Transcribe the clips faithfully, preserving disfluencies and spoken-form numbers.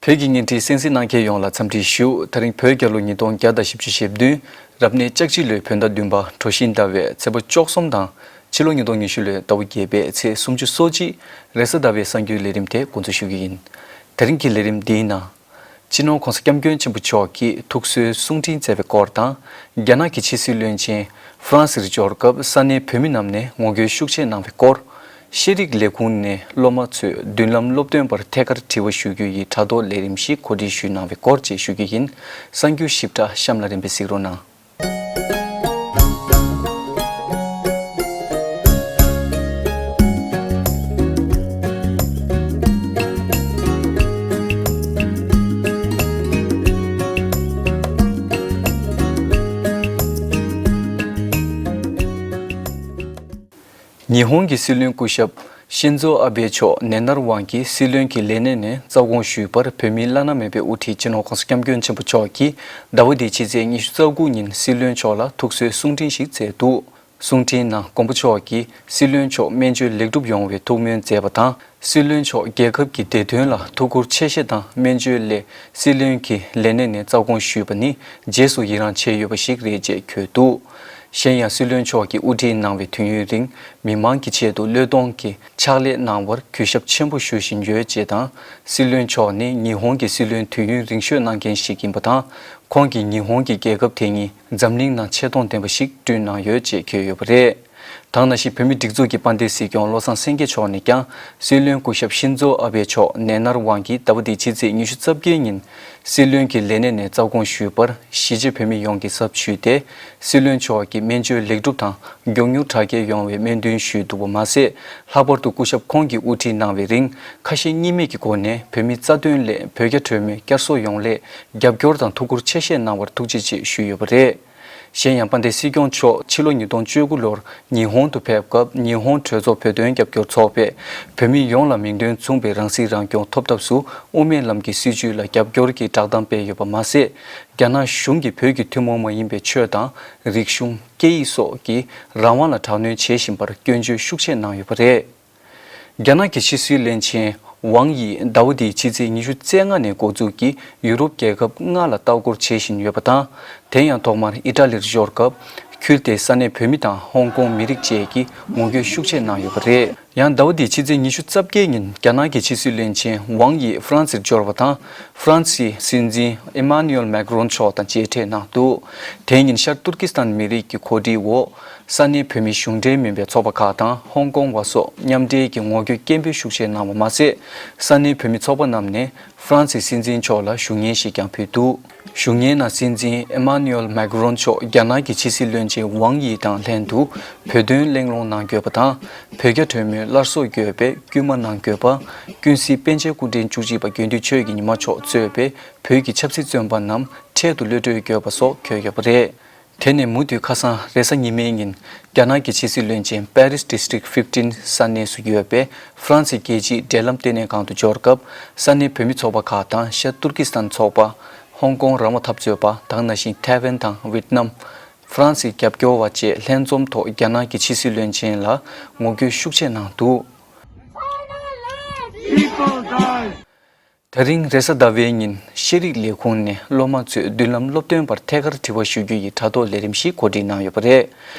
བོད་ཀྱི་བརྙན་འཕྲིན་གསན་གཟིགས་གནང་མཁན་ཡོངས་ལ་འཚམས་འདྲི་ཞུ། དེ་རིང་བོད་རྒྱལ་ལོ་ཉིས་སྟོང་བརྒྱ་དང་བཞི་བཅུ་ཞེ་བདུན། རབ་གནས་ལྕགས་བྱི་ལོའི་བོད་ཟླ་བདུན་པ་གྲོ་བཞིན་ཟླ་བའི་ཚེས་པ་བཅུ་གསུམ་དང་། ཕྱི་ལོ་ཉིས་སྟོང་ཉི་ཤུ་ལོའི་ཟླ་བ་བརྒྱད་པའི་ཚེས་སུམ་ཅུ་སོ་གཅིག་རེས་གཟའ་ཟླ་བའི་གསར་འགྱུར་ལས་རིམ་དེ་འགོ་འཛུགས་ཞུ་གི་ཡིན། དེ་རིང་གི་ལས་རིམ་འདིའི་ནང་། སྤྱི་ནོར་༸གོང་ས་༸སྐྱབས་མགོན་ཆེན་པོ་མཆོག་གིས་ཐུགས་གསོའི་གསུང་འཕྲིན་སྩལ་བའི་སྐོར་དང་། རྒྱ་ནག་གི་ཕྱི་སྲིད་བློན་ཆེན་ཧྥ་རན་སིར་འབྱོར་སྐབས་ས་གནས་བོད་མི་རྣམས་ནས་ངོ་རྒོལ་ཤུགས་ཆེ་གནང་བའི་སྐོར། ཤེས་རིག་ལས་ཁུངས་ནས་སློབ་མ་ཚོས་མདུན་ལམ་སློབ་སྟོན་པར་ཐད་ཀར་དྲི་བ་ཞུ་རྒྱུ་ཡི་དྲ་ཐོག་ལས་རིམ་ཞིག་གོ་སྒྲིག་ཞུས་གནང་བའི་སྐོར་བཅས་ཞུ་རྒྱུ་ཡིན། གསར་འགྱུར་ཞིབ་ཕྲ་གཤམ་ལ་རིམ་པས་གཟིགས་རོགས་གནང་། ཉི་ཧོང་གི་སྲིད་བློན་སྐུ་ཞབས་ཤིན་ཛོ་ཨ་བྷེ་མཆོག་ནད་མནར་དབང་གིས་སྲིད་བློན་གྱི་ལས་གནས་ནས་རྩ་དགོངས་ཞུས་པར་བོད་མིའི་བླ་ན་མེད་པའི་དབུ་ཁྲིད་སྤྱི་ནོར་༸གོང་ས་༸སྐྱབས་མགོན་ཆེན་པོ་མཆོག་གིས་ཟླ་བ་འདིའི་ཕྱི་ཚེས་ཉི་ཤུ་རྩ་དགུ་ཉིན་སྲིད་བློན་མཆོག་ལ་ཐུགས་གསོའི་གསུང་འཕྲིན་ཞིག་བསྩལ་འདུག་གསུང་འཕྲིན་ནང་མགོན་པོ་མཆོག་གིས་སྲིད་བློན་མཆོག་སྨན་བཅོས་ལེགས་གྲུབ་ཡོང་བའི་ཐུགས་སྨོན་མཛད་པ་དང་། སྲིད་བློན་མཆོག་རྒྱལ་ཁབ་ཀྱི་བདེ་དོན་ལ་ཐུགས་ཁུར་ཆེ་བཞེས་དང་སྨན་བཅོས་སླད་སྲིད་བློན་གྱི་ལས་གནས་ནས་རྩ་དགོངས་ཞུས་པ་ནི་རྗེས་སུ་ཡི་རངས་བྱེད་ཡོད་པ་ཞིག་རེད་ཅེས་འཁོད་འདུག་གཞན་ཡང་སྲིད་བློན་མཆོག་གིས་དབུ་ཁྲིད་གནང་བའི་དུས་ཡུན་རིང་མི་མང་གི་ཆེད་དུ་བློས་གཏོང་གི་ཕྱག་ལས་གནང་བར་གུས་ཞབས་ཆེན་པོ་ཞུ་བཞིན་ཡོད་ཅེས་དང་། སྲིད་བློན་མཆོག་ནི་ཉི་ཧོང་གི་སྲིད་བློན་དུས་ཡུན་རིང་ཤོས་གནང་མཁན་ཞིག་ཡིན་པ་དང་། ཁོང་གིས་ཉི་ཧོང་གི་རྒྱལ་ཁབ་དེ་ཉིད་འཛམ་གླིང་ནང་ཆེ་མཐོང་ལྡན་པ་ཞིག་བསྐྲུན་གནང་ཡོད་ཅེས་འཁོད་ཡོད་པ་རེད། ད་ག་ནང་བཞིན་བོད་མིའི་སྒྲིག་འཛུགས་ཀྱི་དཔལ་ལྡན་སྲིད་སྐྱོང་བློ་བཟང་སེང་གེ་མཆོག་ནས་ཀྱང་སྲིད་བློན་སྐུ་ཞབས་ཤིན་ཛོ་ཨ་བྷེ་མཆོག་ནད་མནར་དབང་གིས་ཟླ་བ་འདིའི་ཕྱི་ཚེས་ཉི་ཤུ་རྩ་བརྒྱད་ཉིན་སྲིད་བློན་གྱི་ལས་གནས་ནས་རྩ་དགོངས་ཞུས་པར་གཞིས་བྱེས་བོད་མི་ཡོངས་ཀྱི་ཚབ་ཞུས་ཏེ། སྲིད་བློན་མཆོག་གི་སྨན་བཅོས་ལེགས་གྲུབ་དང་མགྱོགས་མྱུར་དྲག་སྐྱེད་ཡོང་བའི་སྨོན་འདུན་ཞུས་འདུག་པ་མ་ཟད། ལྷག་པར་དུ་སྐུ་ཞབས་ཁོང་གིས་དབུ་ཁྲིད་གནང་བའི་རིང་ཁ་ཞེ་གཉིས་མེད་ཀྱི་སྒོ་ནས་བོད་མིའི་རྩ་དོན་སླད་བོད་རྒྱ་གྲོས་མོལ་བསྐྱར་གསོ་ཡོང་སླད་རྒྱབ་སྐྱོར་དང་ཐུགས་ཁུར་ཆེ་བཞེས་གནང་བར་ཐུགས་རྗེ་ཆེ་ཞུས་ཡོད་པ་རེད། གཞན་ཡང་དཔལ་ལྡན་སྲིད་སྐྱོང་མཆོག་ཕྱི་ལོ་ཉིས་སྟོང་བཅུ་དགུ་ལོར་ཉི་ཧོང་དུ་ཕེབས་སྐབས་ཉི་ཧོང་གྲོས་ཚོགས་བོད་དོན་རྒྱབ་སྐྱོར་ཚོགས་པས་བོད་མི་ཡོངས་ལ་མིང་དོན་མཚུངས་པའི་རང་སྲིད་རང་སྐྱོང་ཐོབ་ཐབས་སུ་དབུ་མའི་ལམ་གྱི་སྲིད་བྱུས་ལ་རྒྱབ་སྐྱོར་གྱི་བསྒྲགས་གཏམ་སྤེལ་ཡོད་པ་མ་ཟད། རྒྱ་ནག་གཞུང་གིས་བོད་ཀྱི་ཐུན་མོང་མ་ཡིན་པའི་ཆོས་དང་རིག་གཞུང་། སྐད་ཡིག་སོགས་ཀྱི་རང་དབང་ལ་དྲག་གནོན་བྱེད་བཞིན་པར་སྐྱོན་བརྗོད་ཤུགས་ཆེ་གནང་ཡོད་པ་རེད། རྒྱ་ནག་གི་ཕྱི་སྲིད་བློན་ཆེན་ཝང་ཡི་ཟླ་བ་འདིའི་ཕྱི་ཚེས་ཉི་ཤུ་རྩ་ལྔ་ནས་འགོ་འཛུགས་ཀྱིས་ཡུ་རོབ་རྒྱལ་ཁབ་ལྔ་ལ་ལྟ་སྐོར་བྱེད་བཞིན་ཡོད་པ་དང་། དེ་ཡང་ཐོག་མར་ཨི་ཊ་ལིར་འབྱོར་སྐབས་ཁུལ་དེའི་ས་གནས་བོད་མི་དང་ཧོང་ཀོང་མི་རིགས་བཅས་ཀྱིས་ངོ་རྒོལ་ཤུགས་ཆེ་གནང་ཡོད་པ་རེད། ཡང་ཟླ་བ་འདིའི་ཕྱི་ཚེས་ཉི་ཤུ་རྩ་བརྒྱད་ཉིན་རྒྱ་ནག་གི་ཕྱི་སྲིད་བློན་ཆེན་ཝང་ཡི་ཧྥ་རན་སིར་འབྱོར་བ་དང་། ཧྥ་རན་སིའི་སྲིད་འཛིན་ཨེ་མཱ་ནུ་ཨེལ་མེག་རོན་མཆོག་དང་མཇལ་འཕྲད་གནང་འདུག་དེ་ཉིན་ཤར་ཏུར་ཀི་སི་ཐན་མི་རིགས་ཀྱི་གོ་སྒྲིག་འོག་ས་གནས་བོད་མི་གཞུང་འབྲེལ་མིན་པའི་ཚོགས་པ་ཁག་དང་ཧོང་ཀོང་བ་སོགས་མཉམ་འབྲེལ་གྱི་ངོ་རྒོལ་སྐད་འབོད་ཤུགས་ཆེ་གནང་བ་མ་ཟད། ས་གནས་བོད་མི་ཚོགས་པ་རྣམས་ནས་ཧྥ་རན་སིའི་སྲིད་འཛིན་མཆོག་ལ་བཞུགས་མོལ་ཞིག་ཀྱང་ཕུལ་འདུག་བཞུགས་མོལ་ནང་སྲིད་འཛིན་ཨེ་མཱ་ནུ་ཨེལ་མེག་རོན་མཆོག་རྒྱ་ནག་གི་ཕྱི་སྲིད་བློན་ཆེན་ཝང་ཡི་དང་ལྷན་དུ་བོད་དོན་གླེང་སློང་གནང་དགོས་པ་དང་། བོད་རྒྱ་གྲོས་མོལ་སླར་གསོ་དགོས་པའི་སྐུལ་མ་གནང་དགོས་པ། ཀུན་གཟིགས་པཎ་ཆེན་སྐུ་ཕྲེང་བཅུ་གཅིག་པ་དགེ་འདུན་ཆོས་ཀྱི་ཉི་མ་མཆོག་གཙོས་པའི་བོད་ཀྱི་ཆབ་སྲིད་བཙོན་པ་རྣམས་འཕྲལ་དུ་གློད་གྲོལ་དགོས་པ་སོགས་འཁོད་ཡོད་པ་རེད། དེ་ནས་མུ་མཐུད་ཁ་སང་རེས་གཟའ་ཉི་མའི་ཉིན་རྒྱ་ནག་གི་ཕྱི་སྲིད་བློན་ཆེན་པེ་རིས་ཌི་སི་ཊིག་ཕིབ་ཊིན་ས་གནས་སུ་ཡོད་པའི་ཧྥ་རན་སིའི་རྒྱལ་སྤྱིའི་འབྲེལ་ལམ་ལྟེ་གནས་ཁང་དུ་འབྱོར་སྐབས་ས་གནས་བོད་མི་ཚོགས་པ་ཁག་དང་ཤར་ཏུར་ཀི་སི་ཐན་ཚོགས་པ། ཧོང་ཀོང་རང་དབང་འཐབ་རྩོད་པ་དེ་ནང་བཞིན་ཐའེ་ཝན་དང་ཝེད་ནམ། ཧྥ་རན་སིའི་རྒྱབ་སྐྱོར་བ་བཅས་ལྷན་འཛོམས་ཐོག་རྒྱ་ནག་གི་ཕྱི་སྲིད་བློན་ཆེན་ལ་ངོ་རྒོལ་ཤུགས་ཆེ་གནང་འདུག་དེ་རིང་རེས་གཟའ་ཟླ་བའི་ཉིན་ཤེས་རིག་ལས་ཁུངས་ནས་སློབ་མ་ཚོས་མདུན་ལམ་སློབ་སྟོན་པར་ཐད་ཀར་དྲི་བ་ཞུ་རྒྱུ་ཡི་དྲ་ཐོག་ལས་རིམ་ཞིག་གོ་སྒྲིག་གནང་ཡོད་པ་རེད།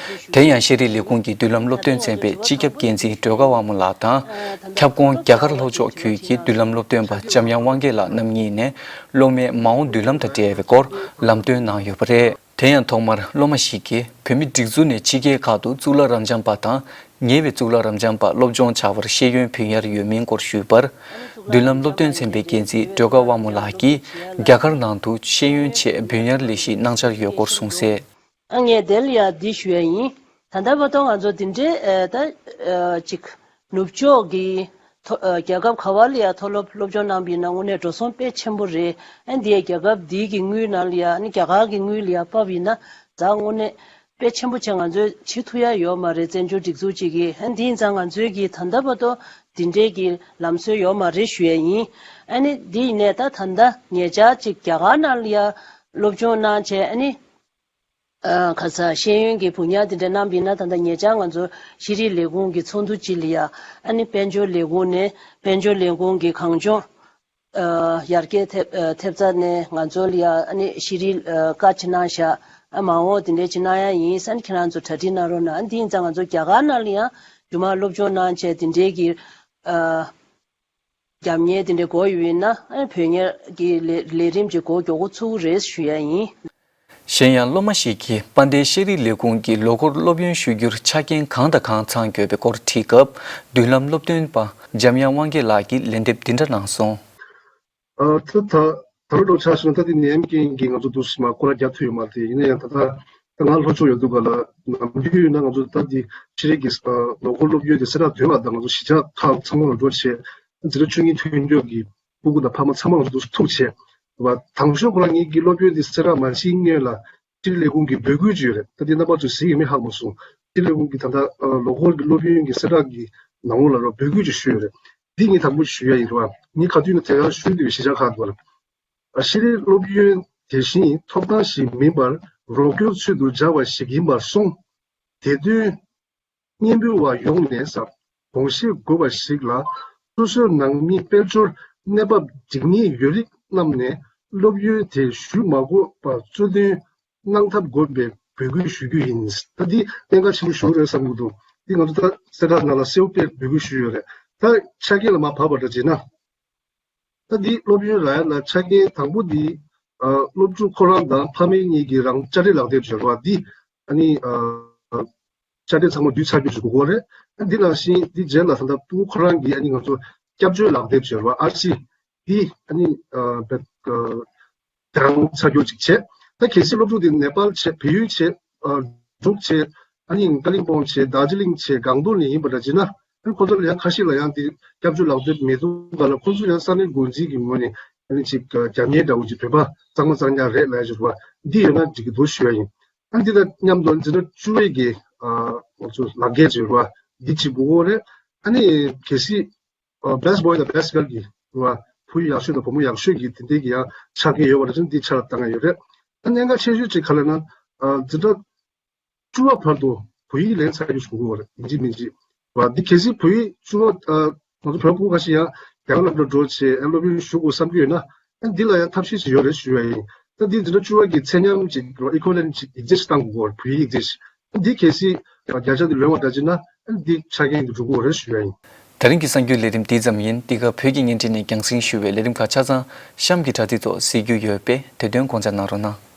དེ་ཡང་ཤེས་རིག་ལས་ཁུངས་ཀྱི་མདུན་ལམ་སློབ་སྟོན་ཚན་པའི་སྤྱི་ཁྱབ་འགན་འཛིན་སྒྲོལ་དཀར་དབང་མོ་ལགས་དང་། ཁྱབ་ཁོངས་རྒྱ་གར་ལྷོ་ཕྱོགས་ཁུལ་གྱི་མདུན་ལམ་སློབ་སྟོན་པ་འཇམ་དབྱངས་དབང་རྒྱལ་ལགས་རྣམ་གཉིས་ནས་སློབ་མའི་མ་འོངས་མདུན་ལམ་དང་འབྲེལ་བའི་སྐོར་ལམ་སྟོན་གནང་ཡོད་པ་རེད། དེ་ཡང་ཐོག་མར་སློབ་མ་ཞིག་གིས་བོད་མིའི་སྒྲིག་འཛུགས་ནས་ཕྱི་རྒྱལ་ཁག་ཏུ་གཙུག་ལག་རབ་འབྱམས་པ་དང་ཉེ་བའི་གཙུག་ལག་རབ་འབྱམས་པ་སློབ་སྦྱོང་བྱ་བར་ཤེས་ཡོན་བུན་གཡར་ཡོད་མིན་སྐོར་ཞུས་པར། མདུན་ལམ་སློབ་སྟོན་ཚན་པའི་འགན་འཛིན་སྒྲོལ་དཀར་དབང་མོ་ལགས་ཀྱིས་རྒྱ་གར་ནང་དུ་ཤེས་ཡོན་ཆེད་བུན་གཡར་ལས་གཞི་གནང་འཆར་ཡོད་སྐོར་གསུངས་གསལ། ཨ་ངས་དེ་ལ་ཡང་འདི་ཞུ་ཡ་ཡིན། ད་ལྟ་བར་དུ་ང་ཚོ་འདི་འདྲའི་ཨ་ད་ཨ་ཅིག་ནུབ་ཕྱོགས་ཀྱི་མཐོ་ཨ་རྒྱལ་ཁབ་ག་བ་ལ་ཡང་མཐོ་སློབ་སློབ་སྦྱོང་གནང་པ་ཡིན་ན་དངོས་གནས་འགྲོ་སོང་དཔེ་ཆེན་པོ་རེད། ཨ་འདི་རྒྱལ་ཁབ་འདི་གི་དངུལ་ནང་ལ་ཡང་ཨ་ནི་རྒྱ་གར་གྱི་དངུལ་ལ་ཡང་ཕབ་ཡིན་ན་ད་དངོས་གནས་དཔེ་ཆེན་པོ་བྱས་ང་ཚོས་བྱེད་ཐུབ་ཡ་ཡོད་མ་རེད། བཙན་བྱོལ་སྒྲིག་འཛུགས་ཅིག་གིས་ཨ་འདི་ཡིན་ཙང་ང་ཚོའི་གི་ད་ལྟ་བར་དུ་འདི་འདྲའི་གི་ལམ་སྲོལ་ཡོད་མ་རེད་ཞུ་ཡ་ཡིན། ཨ་ནི་འདི་ཡིན་ནས་ད་ད་ལྟ་ཉེ་ཆར་ཅིག་རྒྱ་གར་ནང་ལ་ཡང་སློབ་སྦྱོང་གནང་བྱས་ཨ་ནི། ཨ་ཁ་ས་ཤེས་ཡོན་གྱི་བུ་ཉག་དེ་འདྲ་གནང་པ་ཡིན་ན་ད་ལྟ་ཉེ་ཆར་ང་ཚོ་ཤེས་རིག་ལས་ཁུངས་ཀྱི་ཚོགས་འདུ་སྤྱི་ལ་ཡ་ཨ་ནི་དཔལ་འབྱོར་ལས་ཁུངས་ནས་དཔལ་འབྱོར་ལས་ཁུངས་ཀྱི་གངས་ལྗོངས་ ཡར་རྒྱས་ཐེབས་ཐེབས་རྩ་ནས་ང་ཚོ་ལ་ཡ་ཨ་ནི་ཤེས་རིག་བཀའ་ཅི་གནང་བཞག་ཨ་མ་འོངས་དེ་འདྲས་ཅི་གནང་ཡ་ཡིན་ས་ནི་ཁྱེད་རང་ཚོ་གྲ་སྒྲིག་གནང་རོགས་གནང་། ཨ་འདི་ཡིན་ཙང་ང་ཚོ་རྒྱ་གར་ནང་ལ་ཡང་རྒྱུ་མ་སློབ་སྦྱོང་གནང་བྱས་དེ་འདྲས་ཀྱི་རྒྱབ་གཉེར་དེ་འདྲས་དགོས་ཡོད་ན་ཨ་བོད་གཉེར་གྱི་ལས་ལས་རིམ་གྱི་འགོ་མགྱོགས་པོ་ཚུགས་རེད་ཞུ་ཡ་ཡིན། གཞན་ཡང་སློབ་མ་ཞིག་གིས་དཔལ་ལྡན་ཤེས་རིག་ལས་ཁུངས་ཀྱི་ལོ་འཁོར་སློབ་ཡོན་ཞུ་རྒྱུར་ཆ་རྐྱེན་གང་དང་གང་ཚང་དགོས་པའི་སྐོར་དྲིས་སྐབས། མདུན་ལམ་སློབ་སྟོན་པ་འཇམ་དབྱངས་དབང་རྒྱལ་ལགས་ཀྱིས་ལན་འདེབས་འདི་འདྲ་གནང་སོང་། ཨ་ད་ད་ད་རུང་ཆ་བཞག་ན་ད་འདི་ནད་ཡམས་རྐྱེན་གྱིས་ང་ཚོ་འདུག་སེ་མར་སྐོར་ར་རྒྱག་ཐུབ་ཡོད་མ་རེད། ཡིན་ན་ཡང་ད་ད་ད་ང་ལྷོ་ཕྱོགས་ཡོད་དུས་ག་ལ་ནམ་རྒྱུན་ཡོད་ན་ང་ཚོ་ད་འདི་ཤེས་རིག་གི་ལོ་འཁོར་སློབ་ཡོན་དེ་གསལ་བསྒྲགས་འདོན་པ་དང་ང་ཚོ་གཞིས་ཆགས་ཁག་ཚང་མ་ལ་འགྲོ་བྱས་འཛིན་གྲྭ་བཅུ་གཉིས་ཐོན་འབྱོར་གྱི་སྤུ་གུ་དང་ཕ་མ་ཚང་མ་ང་ཚོ་འདུག་སེ་ཐུག་བྱས་བ། དང་ཤོས་ཁོ་རང་ངེད་ཀྱི་སློབ་ཡོན་དེ་གསལ་བསྒྲགས་མ་བྱེད་སྔོན་ལ། ཤེས་རིག་ལས་ཁུངས་ཀྱི་འབོད་སྐུལ་ཅིག་ཡོད་རེད། ད་འདི་རྣམ་པ་ཚོས་གཟིགས་ཡོད་མེད་ཧ་གོ་མ་སོང་། ཤེས་རིག་ལས་ཁུངས་ཀྱི་ད་ལྟ་ལོ་འཁོར་གྱི་སློབ་ཡོན་གྱི་གསལ་བསྒྲགས་ཀྱི་ནང་ལོགས་ལ་རོགས་འབོད་སྐུལ་ཅིག་ཞུས་ཡོད་རེད། འདི་ངས་དང་པོ་ཞུ་ཡ་ཡིན་རེད་བ། ངས་ག་དུས་ནས་དེ་ག་ཞུ་འདོད་པའི་གཞིས་ཆགས་ཁག་དགོས་ལ། ཤེས་རིག་སློབ་ཡོན་དེ་བཞིན་ཐོབ་ཐང་ཞིག་མིན་པར་རོགས་སྐྱོར་ཚུལ་དུ་སྦྱར་བ་ཞིག་ཡིན་པར་སོང་། དེ་དོན་སྙན་འབུལ་བ་ཡོངས་ནས་ཟབ་དགོངས་བཞེས་དགོས་པ་ཞིག་ལ། སོ་སོའི་ནང་མི་དཔལ་འབྱོར་གནས་བབ་འགྲིག་ངེས་ཡོད་རིགས་རྣམས་ནས་སློབ་ཡོན་དེ་ཞུ་མ་དགོས་པ་གཙོ་དོན་གནང་ཐབས་དགོས་པའི་འབོད་སྐུལ་ཞུ་རྒྱུ་ཡིན། ད་འདི་གནད་འགག་ཆེན་པོ་ཞིག་རེད་བསམ་གྱི་འདུག་འདི་ང་ཚོ་ད་གསལ་བསྒྲགས་ནང་ལ་གསལ་པོ་དཔེ་འབོད་སྐུལ་ཞུས་ཡོད་རེད། ད་ཆ་རྐྱེན་ལ་མར་བབས་པ་འདྲ་བྱས་ན། ད་འདི་སློབ་ཡོན་རག་ཡ་ལ་ཆ་རྐྱེན་དང་པོ་འདི་ཨ་སློབ་ཕྲུག་ཁོ་རང་དང་ཕ་མ་གཉིས་ཀྱིས་རང་དཔྱ་ཁྲལ་ལག་དེབ་འབྱོར་བ་འདི་ཨ་ནི་ཨ་དཔྱ་ཁྲལ་ཚང་མ་བསྡུས་ཚར་རྒྱུ་ཞིག་དགོས་ཀྱི་རེད། ཨ་འདི་ནང་བཞིན་འདི་རྗེས་ལ་ད་ལྟ་སྤུ་གུ་ཁོ་རང་གིས་ཨ་ནི་ང་ཚོ་སྐྱབས་བཅོལ་ལག་དེབ་འབྱོར་བ་ཨར་སི་འདི་ཨ་ནི་ཨ་བེད་ཨ་དེ་རང་ཚར་རྒྱུ་ཅིག་བྱས། ད་གལ་སྲིད་སློབ་ཕྲུག་དེ་ནེ་པཱལ་བྱས་བལ་ཡུལ་བྱས་ཨ་འབྲུག་བྱས་ཨ་ནི་ཀ་ལིང་པོང་བྱས་དར་ཇི་ལིང་བྱས་སྒང་ཏོག་ནས་ཡིན་པ་འདྲ་བྱས་ན། ཁོ་ཚོ་ལ་ཡང་ཁ་ཤས་ལ་ཡང་དེ་སྐྱབས་བཅོལ་ལག་དེབ་མེད་དུས་ག་ལ་ཁོ་ཚོ་ཡང་ས་གནས་འགོ་འཛིན་གྱི་ངོས་ནས་ཨ་ནི་ཅིག་རྒྱབ་གཉེར་འདྲ་བོ་ཅིག་བོད་པ་གཙང་མ་གཙང་རྐྱང་རེད་ལབ་ཡ་ཅིག་རེད་བ། འདི་ཡོད་ན་འགྲིག་གི་འདུག་ཞུ་ཡ་ཡིན། ཨ་འདི་དང་མཉམ་དུ་འཛིན་གྲྭ་བཅུ་པའི་གི་ཨ་ང་ཚོ་ལག་འཁྱེར་ཅིག་རེད་བ། འདི་གཅིག་དགོས་ཀྱི་རེད། ཨ་ནི་གལ་སྲིད་ཨ་best boy དང་best girl གི་རེད་བ། བུ་ཡག་ཤོས་དང་བུ་མོ་ཡག་ཤོས་ཀྱི་དེ་འདྲའི་གི་ཡང་ཆ་རྐྱེན་ཡོད་པ་རེད་ཙང་འདི་ཆ་ལ་བཏང་ཡ་ཡོད་རེད། ཨ་གནད་འགག་ཆེ་ཤོས་ཅིག་ག་རེ་ན་ཨ་འཛིན་གྲྭ་བཅུ་པ་བར་དུ་བོད་ཡིག་ལེན་ཚར་རྒྱུ་ཞིག་དགོས་ཀྱི་རེད། ཡིན་གཅིག་མིན་གཅིག་བ། འདི་གལ་སྲིད་བོད་ཡིག་བཅུ་པ་ཨ་ང་ཚོ་བོད་པ་ཁ་ཤས་ཡང་རྒྱ་གར་སློབ་གྲྭར་འགྲོ་བྱས་ཨ་སློབ་ཡོན་ཞུ་དགོས་བསམ་གྱི་ཡོད་ན་ཨ་འདི་ལ་ཡང་ཐབས་ཤེས་ཤིག་ཡོད་རེད་ཞུ་ཡ་ཡིན། ད་འདི་འཛིན་གྲྭ་བཅུ་པ་གི་ཚད་མཉམ་ཅིག་equivalent ཅིག་ཡིག་ཚད་ཅིག་བཏང་དགོས་ཀྱི་རེད། བོད་ཡིག་ཡིག་ཚད་ཅིག་འདི་གལ་སྲིད་བརྒྱ་ཆ་འདི་ལོན་པ་འདྲ་ཅིག་ན་ཨ་འདི་ཆ་རྐྱེན་འདི་འགྲུབ་ཀྱི་རེད་ཞུ་ཡ་ཡིན། ད་རིང་གི་གསར་འགྱུར་ལས་རིམ་འདི་ཙམ་ཡིན། འདི་ག་བོད་ཀྱི་བརྙན་འཕྲིན་ནས་རྒྱང་སྲིང་ཞུ་བའི་ལས་རིམ་ཁག་ཆ་ཚང་གཤམ་གྱི་དྲ་ཚིགས་ཐོག་གཟིགས་རྒྱུ་ཡོད་པས་དེ་དོན་དགོངས་འཇགས་གནང་རོགས་གནང་།